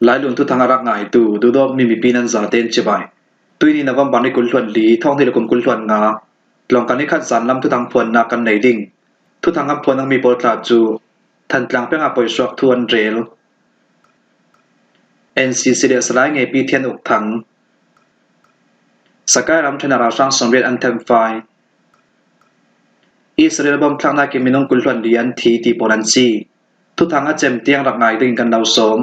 Lailun thuthang a rak ngaitu duhdawtmi mipi nan zatein cibai. Tuini November ni 24 thawngni le kum 25 tlawngkal nikhat zanlam thuthang phuannak kan nei ding. Thuthang an phuan mi pawl tla cu Thantlang peng ah poisuak thu an rel. NCC le Salai Ngepi Thian Uk Thang Sakai ramṭhen ah ralhrang 80 an thenfai. Israel bomb thlaknak in minung 24 an thi ti pawl an si. Thuthang a cem tiang rak ngai ding kan lo sawm.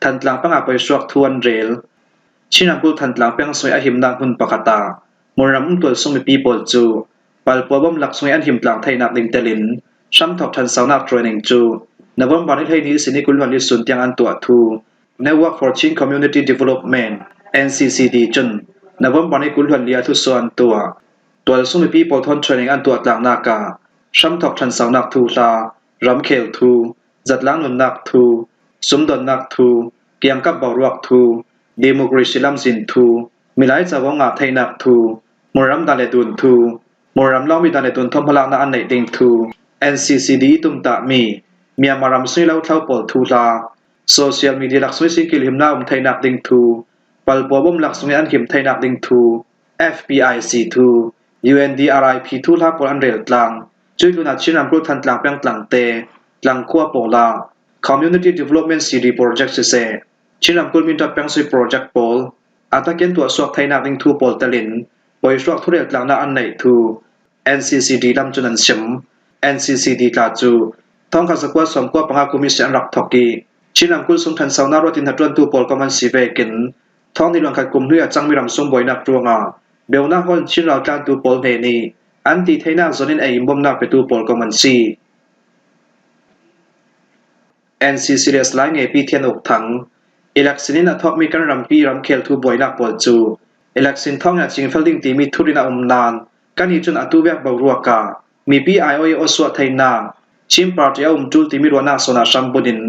Thantlang peng ah poisuak thu an rel. Chin ramkulh Thantlang peng sui a himnak hmun pakhat ah Hmunram umtual sung mipi pawl cu palpua bawm lak sung i an himtlang theihnak ding tel in hramthawk ṭhansaunak training cu November ni 12 sin i 24 sun tiang an tuah thu Network for Chin Community Development NCCD cun November ni 24 ah thusuah an tuah. Tualsung mipi pawl thawn training an tuah tlaknak ah hramthawk ṭhansaunak thu hla, ramkhel thu, zatlang nunnak thu, sumdonnak thu, kiangkap boruak thu, democracy lamzin thu, milai covo ngah theihnak thu, hmunram dan le dun thu, hmunram lawngmi dan le dun thawm hmalaknak an neih ding thu, NCCD tumtahmi, Myanmar ram sui lothlo pawl thu hla, social media lak sui singkil himnak um theihnak ding thu, palpaw bawm lak sung i an him theihnak ding thu, FPIC thu, UNDRIP thu hla pawl an rel tlang. Cui tlun ah Chin ramkulh Thantlang peng Tlangte, Tlangkhua pawl ah Community Development CD project siseh, Chin ramkulh Mindat pengsui project pawl a takin tuahsuak theinak ding thu pawl tel in poihruak thurel tlaknak an neih thu NCCD lam cun an chim. NCCD tla cu thongkhat zakua 95 kum i an rak thawk i Chin ramkulh sung ṭhansonak ruat in hnaṭuantu pawl kom an si vekin thong ni luankhat kum hnu ah cangmi ramsung buainak ruangah beunak hall in Chin raltlantu pawl hne nih an ti theinak zawn in ei in bawmhnak petu pawl kom an si. NCC le Salai Ngepi Thian Uk Thang, Election in a thawkmi kan rampi ramkhel thu buainak pawl cu election thawng in a cingfel ding timi thurin a um nain kannih cun atu vek boruak ah mipi aiawh i awsuah theinak Chin Party a um ṭul timi ruahnak zawn ah hrambunh in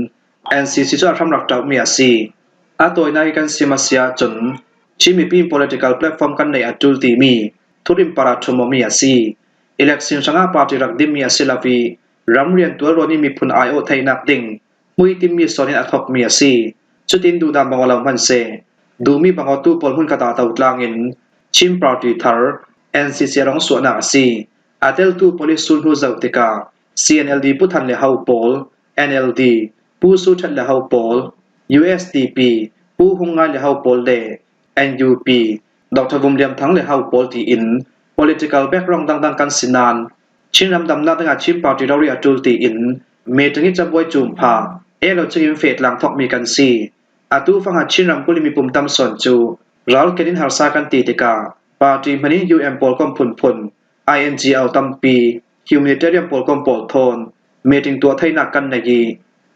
NCC cu a hram rak ṭauhmi a si. A tawinak i kan sim a si ahcun Chin mipi in political platform kan neih a ṭul timi thurin par ah ṭhumawmi a si. Election hrangah party rak dimmi a si lo i ramrian tualrawn i miphun aiawh theihnak ding hmuitinmi sawn in a thawkmi a si. Cutin duhdam bang lo hmanhseh, duhmi bangawtu pawl hmunkhat ah totlang in Chin party thar NCC a rong suahnak a si. A teltu police sulhnu zoh tikah CNLD Pu Than le Ho pawl, NLD, Pu Su That le Ho pawl, USDP, Pu Hung Ngai le Ho pawl le NUP, Dr. Vum Liam Thang le Ho pawl tiin political background dangdang kan si nain Chinram damnak dingah Chin party rori a ṭul tiin meeting i cabuai cumpha elo chungin fehtlang thawkmi kan si. Atu fangah Chin ramkulh i mipum tam sawn cu ralken in harsa kan ti tikah party hman in UN pawl kom phunphun, INGO tampi, humanitarian pawl kom pawl thawn meeting tuah theinak kan nei i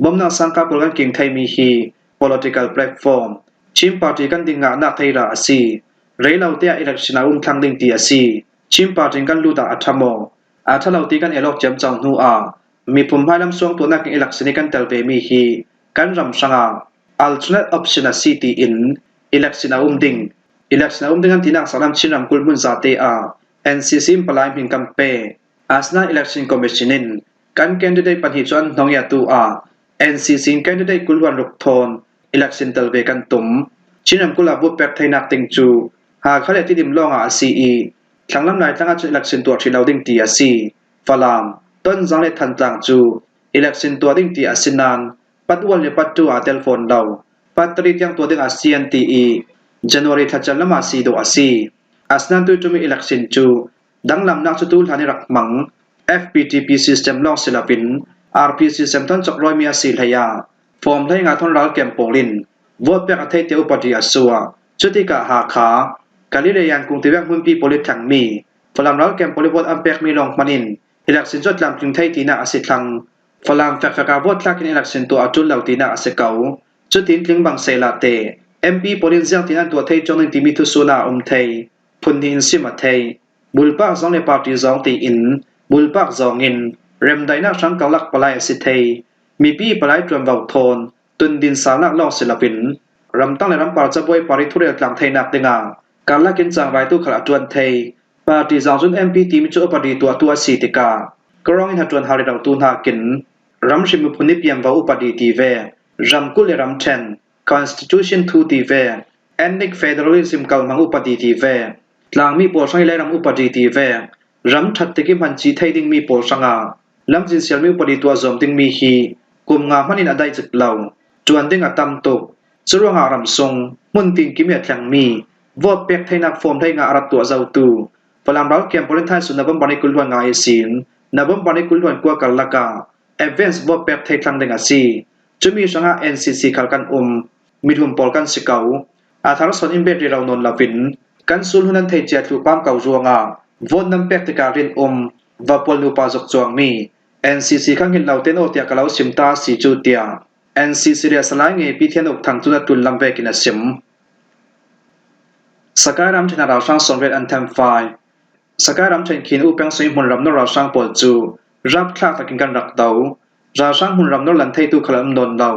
bawmhnak sangka pawl kan king theimi hi political platform Chin party kan ding ngahnak theira a si. Reilo te ah election a um thlang ding ti a si. Chin party in kan lut ah a ṭha maw? A ṭha lo ti kan elawk ciam cang hnu ah miphun hmailam suang tuahnak in election i kan tel vemi hi kan ram hrangah alternate option a si tiin election a um ding. Election a um ding an tinak salam Chin ramkulh hmun zate ah NCC in palai hmin kan pe. Asinain Election Commission in kan candidate pahnih cu an hnong i atu ah NCC in candidate 20 ruk thawn election tel ve kan tum. Chin ramkulh ah vote pek theinak ding cu Hakha le Tidim lawngah a si i Thlanglam Laitlang ahcun election tuah ṭhi lo ding ti a si. Falam, Tonzang le Thantlang cu election tuah ding ti a si nain pat 1 le pat 2 aa tel fawn lo. Pat 3 tiang tuah ding a si an ti i January thla cal lam ah si dawh a si. Asinain tuiṭum i election cu danglamnak cu tuhlan i rak hmang. FPTP system lawng si loin RP system ton cawk rawimi a si hlei ah form hlei nga thon ralkem pawl in vote pek a thei te upadi a suah. Cutikah Hakha, Galilean kungtivek hmunpi pawl i thlengmi Falam ralkem pawl i vote an pekmi lawng hmanh in election cu a tlamtling thei tinak a si thlang. Falam fekfek ah vote thlak in election tuah a ṭul lo tinak a si ko. Cutin tling bang sehla te MP pawl in ziangtin an tuah thei ṭung ding timi thusun ah a um thei. Phun hnih in sim a thei. Bulpak zong le party zong tiin bulpak zong in remdaihnak hrang karlak palai a si thei. Mipi palai ṭuanvo thawn tundin saunak lawng si loin ramtang le rampar cabuai par i thurel tlang theinak dingah karlak in cangvai tu khal a ṭuan thei. Party zong cun MP timi cu upadi tuahtu a si tikah karong in hatuan har tu hna kin ramhrim miphun i piangvo upadi ti ve ramkulh le ramṭhen. Constitution thu ti ve, Ethnic Federalism kalhmang upadi ti ve, Tlangmi pawl hrang i Lairam upadi ti ve, ram ṭhat tik i hmanci thei dingmi pawl hrangah lamzin sialmi upadi tuah zuam dingmi hi kum nga hmanh in a daih cik lo. Ṭuan ding a tam tuk. Curuangah ramsung, hmun tinkim i a thlengmi, vote pek theinak form hlei nga a rak tuah zotu Falam ralkiam pawl in thaisung November ni 20 nga i sin November ni 29 karlak ah advance vote pek thei thlang ding a si. Cumi hrangah NCC khal kan um. Mihlum pawl kan si ko. A thar son in bet riro nawn loin kan sulhun an thei cia thlu pam ko ruangah vote nan pek tikah rin um vapual nupa zuk cuangmi NCC kha hngilh lo ten aw tiah ka lo sim ta si cu tiah NCC le Salai Nge Pi Thian Uk Thang cu na tullam vekin a sim. Sakai ramṭhen ah ralhrang sawmriat an thenfai. Sakai ramṭhen khin U Peng Sui hmunram nawl ralhrang pawl cu rapthlak takin kan rak do. Ralhrang hmunram nawl an theitu khal an um nawn lo.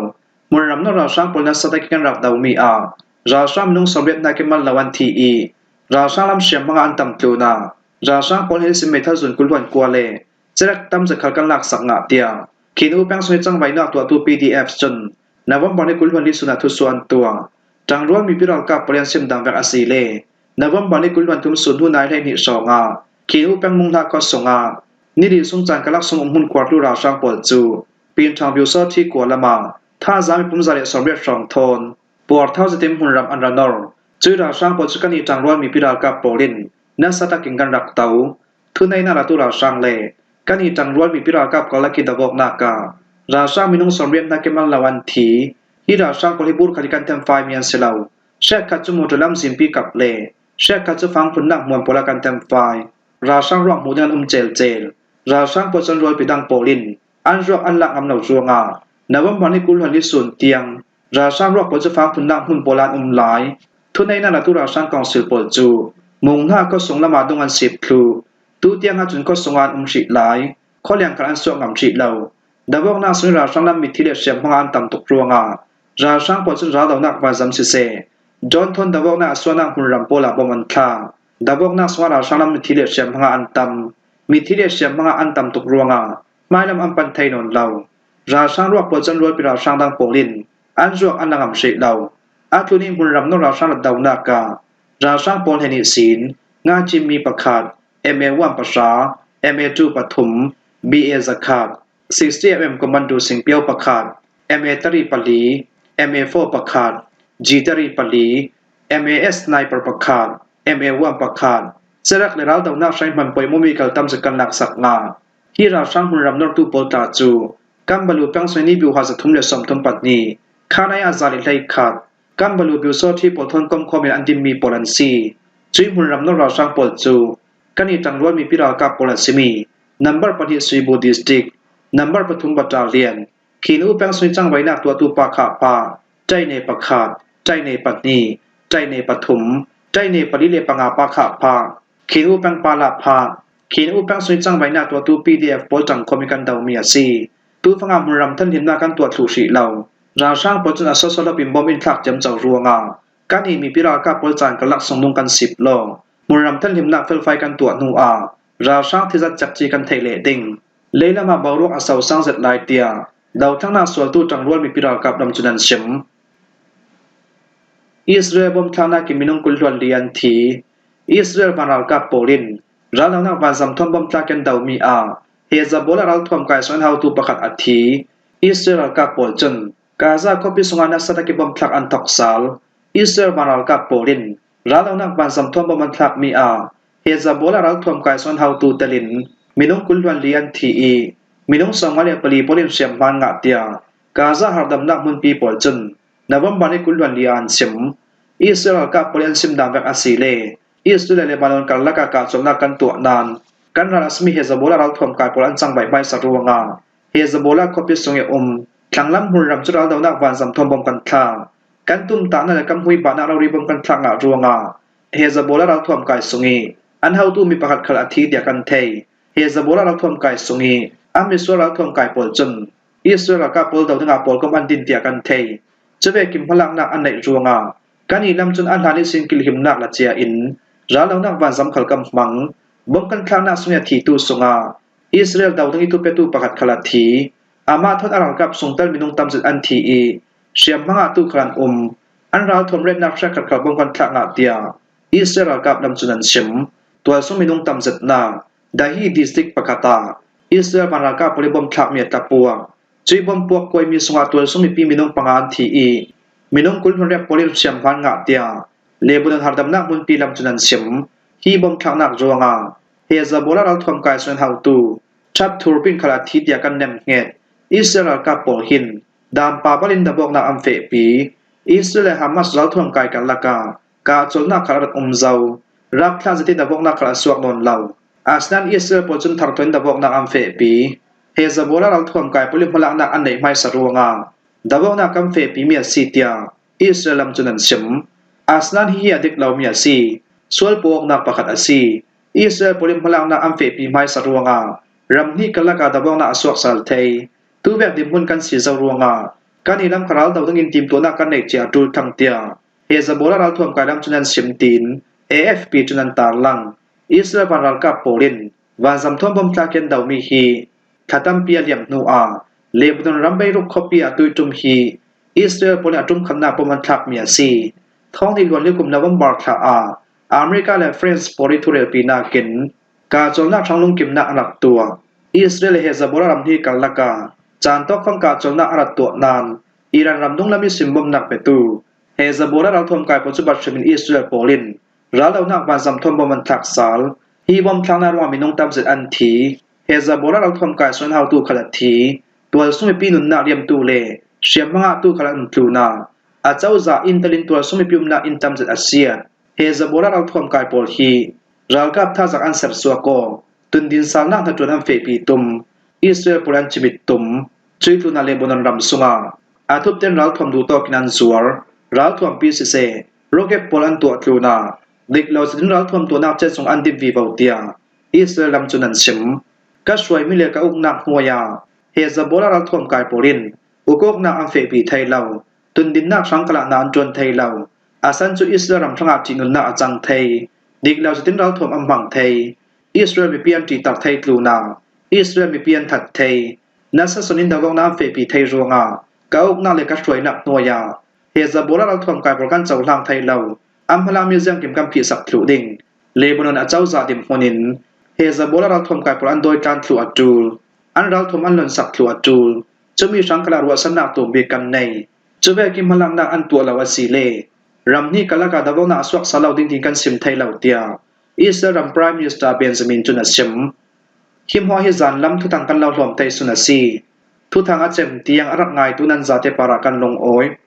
Hmunram nawl ralhrang pawl nasa takin kan rak domi ah ralhrang minung sawmriat nakin mal lo an thi i ralhrang lam hriamhmang ah an tam tlun ah ralhrang pawl he sin meithal zun 20 kua le cerek tam zakhal kan laksak ngah tiah Khin U Peng Sui cangvainak tuahtu PDF cun November ni 24 sun ah thusuah an tuah. Ṭangrual mipi ralkap pawl an simdang vek a si le November ni 23 sun hnu nai 12 hrawng ah Khin U peng Munghla khua sung ah nili sung caan kalak sung um hmun khuartu ralhrang pawl cu Pinṭhang Pyusawthi kua lam ah thazaang mipum 180 hrawng thawn puarthau zatim hmunram an ra nor. Cui ralhrang pawl cu kan i ṭangrual mipi ralkap pawl in nasa takin kan rak to. Thuneinak latu ralhrang le kan i ṭangrual mipi ralkap karlak i dohawknak ah ralhrang minung 80 hna kemal lo an thi. Hi ralhrang pawl hi burkhat i kan thenfaimi an si lo. Hriatkhat cu motor lam zimpi kap le hriatkhat cu fangphunnak hmuan pawl ah kan thenfai. Ralhrang ruak hmuh ding an um celcel. Ralhrang pawl cun rawlpi dang pawl in an ruak an lak ngam lo ruangah November ni 20 ni sun tiang ralhrang ruak pawl cu fangphunnak hmun pawl ah an um lai. Thuneinak latu ralhrang council pawl cu Munghna khuasung lam ah dung an sip thlu. Tutiang ahcun khuasung ah an um hrih lai. Khualiang khal an suak ngam hrih lo. Davawknak sung i ralhrang lam mithi le hriamhmang ah an tam tuk ruangah ralhrang pawl cun raldohnak vanzam siseh, John Thon davawknak a suahnak hmunram pawl ah bom an thla. Davawknak sungah ralhrang lam mithi le hriamhmang ah an tam. Mithi le hriamhmang ah an tam tuk ruangah hmailam an panh thai nawn lo. Ralhrang ruak pawl cun rualpi ralhrang dang pawl in an ruak an la ngam hrih lo. A tlun i hmunram nawl ralhrang rat donak ah ralhrang pawl he nih sin nga cimmi pakhat MA1 pahra, MA2 pathum, BA zakhat, 60mm Commando singpio pakhat, MA3 pali, MA4 pakhat, G3 pali, MAS sniper pakhat, MA1 pakhat, Sarak le raldohnak hrai hman poimomi kal tam kan laksak nga. Hi ralhrang hmunram nortu pawl tla cu Kambalu peng ni biuha 334, Khanai ah za le hlei khat, Kambalu Pyusawṭhi pawl thawnkom khuami an dinmi pawl an si. Cui hmunram nawl ralhrang pawl cu kan i ṭangrual mipi ralkap pawl an simi Number pahnih Suibu District, Number pathum Battalion, Khinu peng sui cangvainak tuahtu pa khah pa, Ṭaine pakhat, Ṭaine pahnih, Ṭaine pathum, Ṭaine pali le panga pa khah pa, Khinu peng pa lah pha, Khinu peng sui cangvainak tuahtu PDF pawl ṭang khomi kan domi a si. Tufang ah hmunram thanhimnak kan tuah thlu hrih lo. Ralhrang pawl cun a sawsawlop in bom in thlak ciamco ruangah kan i mipi ralkap pawl caan karlak sungnung kan sip law hmunram thanhimnak felfai kan tuah hnu ah ralhrang thizat cakci kan theih leh ding. Leilam ah boruak a sosang zet lai tiah dothangnak sualtu ṭangrual mipi ralkap ram cun an chim. Israel bom thlaknak in minung 20 hluan li an thi. Israel van ralkap pawl in raldohnak vanzam thuam bom tlak in domi ah Hezbollah ralthuam kaisuan haotu pakhat a thi. Israel ralkap pawl cun Gaza khuapi sungah nasa takin bomb thlak an thawk sal. Israel van ralkap pawl in raldohnak vanzam thuam bomb an thlakmi ah Hezbollah ralthuam kaisuan haotu tel in minung 24 an thi i minung 54 pawl in hriamhman ngah tiah Gaza hardamnak hmunpi pawl cun November ni 24 ah an chim. Israel ralkap pawl i an sim dang vek a si le Israel le Lebanon karlak ah kahcuannak kan tuah nain kan ral a simi Hezbollah ralthuam kai pawl an cangvaih hmaisa ruangah Hezbollah khuapi sung i um thlanglam hmunram cu raldohnak vanzam thuam bom kan thla. Kan tumtahnak le kan hmuibahnak rori bom kan thlak ngah ruangah Hezbollah ralthuam kai sung i an hotu mi pakhat khal a thi tiah kan thei. Hezbollah ralthuam kai sung i an misual ralthuam kai pawl cun Israel ralkap pawl do dingah pawl kom an din tiah kan thei. Cuve kim hmalaknak an neih ruangah Kan i lam cun a hlan i singkilhimnak la cia in raldohnak vanzam khal kam hmang bom kan thlaknak sung i a thitu sungah Israel do ding i thupetu pakhat khal a thi. Amah thawt a ralkap sungtel minung tamzet an thi i. Hriamhmang ah tukhal an um. An ralthuam remnak hriakhat kha bom kan thlah ngah tiah Israel ralkap lam cun an chim. Tualsung minung tam zetnak Dahi district pakhat ah Israel van ralkap pawl i bom thlakmi a tla puak. Cui bom puak kuaimi sungah tualsung mipi minung panga an thi i minung 28 pawl i hriamhman ngah tiah Lebanon hardamnak hmunpi lam cun an chim. Hi bom thlaknak ruangah Hezbollah ralthuam kai sun hautu Ṭhat thur pin khal a thi tiah kan nemhnget. Israel ralkap pawl hin dampa bal in dabawknak an fehpi. Israel le Hamas ralthuam kai karlak ah kahcawlnak khal a rak um zau. Rapthla zetin dabawknak khal a suak nawn lo. Asinain Israel pawl cun tharthaw in dabawknak an fehpi. Hezbollah ralthuam kai pawl i hmalaknak an neih hmaisa ruangah dabawknak kan fehpimi a si tiah Israel lam cun an chim. Asinain hihi a dik lomi a si. Sual pawknak pakhat a si. Israel pawl i hmalaknak an fehpi hmaisa ruangah ramhnih karlak ah dabawknak a suak sal thei. Tuvek dirhmun kan si zau ruangah kan i lam kha raldo dingin timtuahnak kan neih cia a ṭul thang tiah Hezbollah ralthuam kai lam cun an sim tiin AFP cun an tarlang. Israel van ralkap pawl in vanzam thuam bom tlak in domi hi thla tampi a liam hnu ah Lebanon ram Beirut khuapi ah tuiṭum hi Israel pawl nih a ṭumkhatnak bom an thlakmi a si. Thawng ni luan kum November thla ah America le France pawl i thurelpi nakin kahcawlnak hrang lungkimnak an rak tuah. Israel le Hezbollah ram hi karlak ah caan tawkfang kahcawlnak a rak tuah nain Iran ram dunglam i simbawmnak petu Hezbollah ralthuam kai pawl cu bat hrim in Israel pawl in raldohnak vanzam thuam bom an thlak sal. Hi bom thlaknak ruangah minung tamzet an thi. Hezbollah ralthuam kai suan hautu khal a thi. Tualsung mipi nunnak liamtu le hriamhmang ah tu khal an tluna. Acozah inn tal in tualsung mipi umnak inn tamzet a siat. Hezbollah ralthuam kai pawl hi ralkap thazaang an sersuak aw. Tundin salnak hna ṭuan an fehpi tum. Israel pawl an cimit tum. Cui tluna Lebanon ram sungah a thupten ralthuam duh tawk in an zuar. Ralthuam pi siseh, rocket pawl an tuah tluna. Dik lo cun ralthuam tuahnak cetsung an dip vivo tiah Israel ram cun an chim. Ka hruaimi le ka uknak hnuai ah Hezbollah ralthuam kai pawl in ukawknak an fehpi thai lo. Tundinnak hrangkal ah hna an ṭuan thai lo. Asan cu Israel ram hrangah ṭihnunnak a cang thai. Dik lo cutin ralthuam an hmang thai. Israel mipi an ṭihter thai tluna. Israel mipi an that thai. Nasa son in dawknak an fehpi thai ruangah ka uknak le ka hruainak hnuai ah Hezbollah ralthuam kai pawl kan cohlang thai lo. An hmalakmi ziangkim kan phihsak thlu ding. Lebanon acozah dirhmun in Hezbollah ralthuam kai pawl an dawitlan thlu a ṭul. An ralthuam an lonsak thlu a ṭul. Cumi hrangkal ah ruahsannak tumbik kan nei. Cu velki hmalaknak an tuah lo a si le ramhnih karlak ah dohnak a suak sal lo ding ti kan sim thai lo tiah Israel ram Prime Minister Benjamin cun a chim. Hi hmuah hi zanlam thuthang kan lo hlawm thai sun a si. Thuthang a cem tiang a rak ngaitu nan zate par ah kan lungawi.